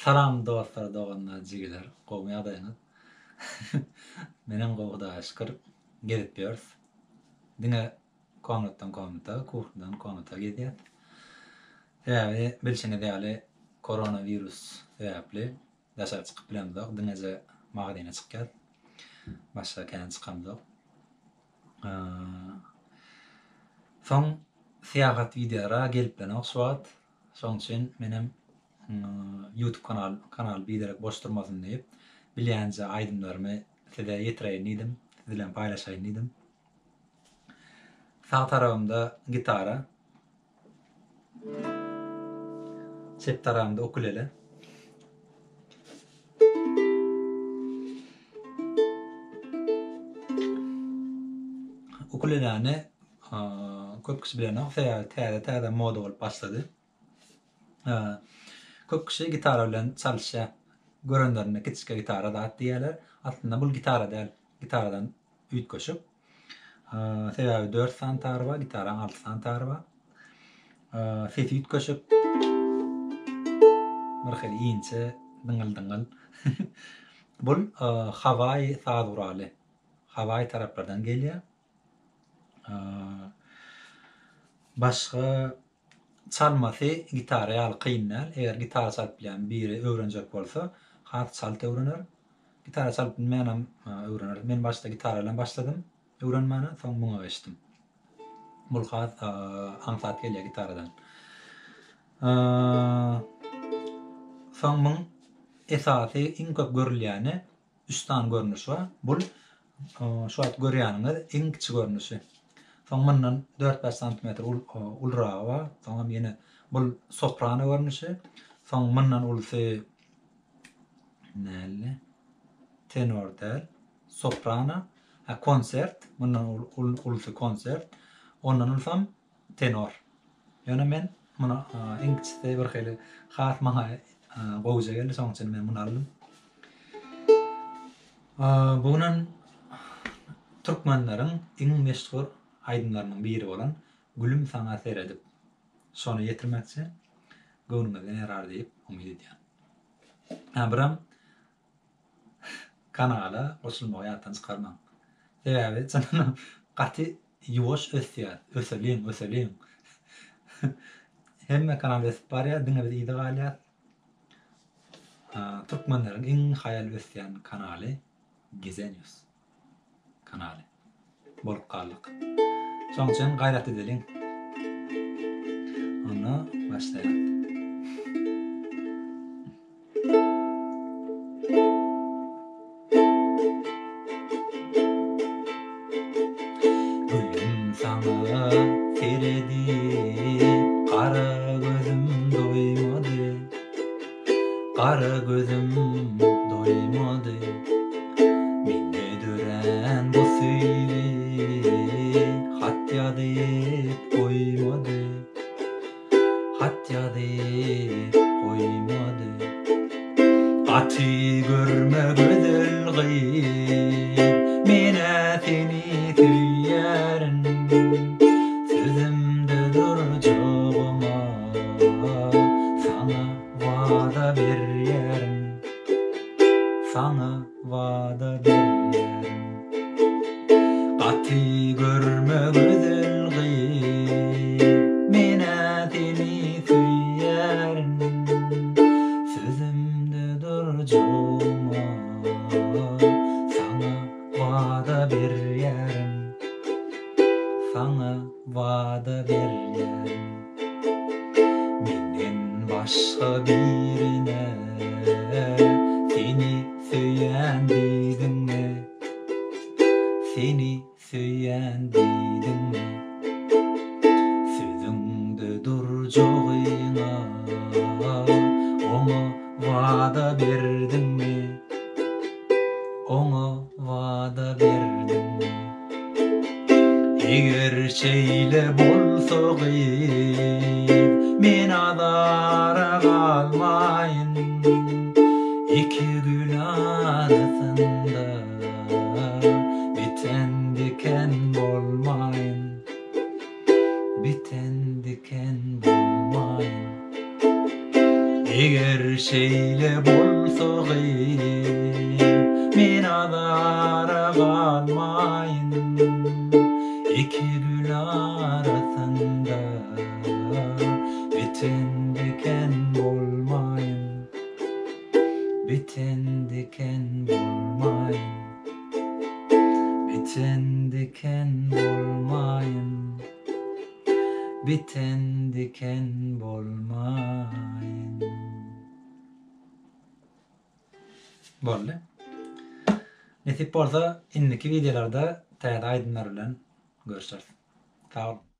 Salam dostlar doganlar jigiler gowmy ýagdaýyňyz menem gowy hudaýa şükür gezip ýörüs diňe komnatdan komnata kuhndan komnata gezýäs sebäbi bilşiňiz ýaly korona wirus sebäpli daşary çykyp bilemzok diňeje magazyna çykýas başga kän çykamzok soň syýahat wideolara gelip bilenok şu wagt Şoň üçin menem YouTube kanal kanal biderek boş durmasyn diýip, bilýänje aýdymlarymy size ýetireýin diýdim, siz bilen paýlaşaýyn diýdim. Sag tarabymda gitara, çep tarabymda ukulele. Ukuleläni Köp kişi bilenok, sebäbi täze-täze moda bolup başlady. Köp kişi gitara bilen çalyşýar. Görenlerinde kiçijik gitara zat diýýärler. Aslynda bul gitara däl, gitaradan üýtgeşik. Sebäbi dört sany tary bar, gitaraň alty sany tary bar. Sesi üýtgeşik. Bir hili inçe, dyňyl-dyňyl. Bul Hawaýi saz guraly. Hawaýi taraplardan gelýär. Başga çalmasy gitara ýaly kyn däl. Eger gitara çalyp bilýän biri öwrenjek bolsa, has çalt öwrener. Gitara çalyp bilmeýänem öwrener. Men başda gitara bilen başladym öwrenmäne, soň muňa geçdim. Bul has aňsat gelýär gitaradan. Soň muň esasy iň köp görülýäni Üç sany görnüşi bar. Bul şu wagt görýäniňiz iň kiçi görnüşi. Soň mundan dört-bäş santimetr uluragy bar. Soňam ýene bul soprano görnüşi. Soň mundan ulusy näli? Tenor däl. Soprano. Ha, konsert. Mundan ulusy konsert. Ondan ulusam Tenor. Ýöne men muny iň kiçisi bir hili has maňa gowuja geldi, şonuň üçin men muny aldym. Bu günem türkmenleriň iň meşhur aýdymlarynyň biri bolan Gülüm saňa seredip şony ýetirmekçi. Göwnüňizden ýarar diýip umyt edýän. Hä biram Kanala goşulmagy ýatdan çykarmaň. Sebäbi çyndanam gaty ýuwaş ösýär. Öseliň, öseliň. Hemme kanal ösüp barýar, diňe biz yza galýas. Türkmenleriň iň haýal ösýän kanaly Gizenius kanaly bolup galdyk. Şoň üçin gaýrat edeliň. Onda başlaýas. Gülüm saňa seredip gara gözüm doýmady. Gara gözüm doýmady. Mende dörän bu söýgi hat ýazyp goýmady. Hat ýazyp goýmady. Gaty görme gözel gyz, men-ä seni söýýärin. Sözümde durjagyma saňa wada berýärin. Saňa wada berýärin. Gaty görme gözel gyz, men-ä seni söýýärin. Sözümde durjagyma saňa wada berýärin. Saňa wada berýärin. Menden başga birine seni söýýän diýdiňmi? Seni söýýän diýdiňmi? Sözüňde durjagyňa oňa wada berdiňmi? Oňa wada berdiňmi? Eger şeýle bolsa gyz, men azara galmaýyn. Iki gül arasynda biten diken bolmaýyn. Biten diken bolmaýyn. Eger şeýle. Beýle bolsa gyz, men azara galmaýyn. Iki gül arasynda biten diken bolmaýyn. Biten diken bolmaýyn. Biten diken bolmaýyn. Biten diken bolmaýyn. Boldy. Nesip bolsa indiki wideolarda täze aýdymlar bilen görüşeris. Sag boluň.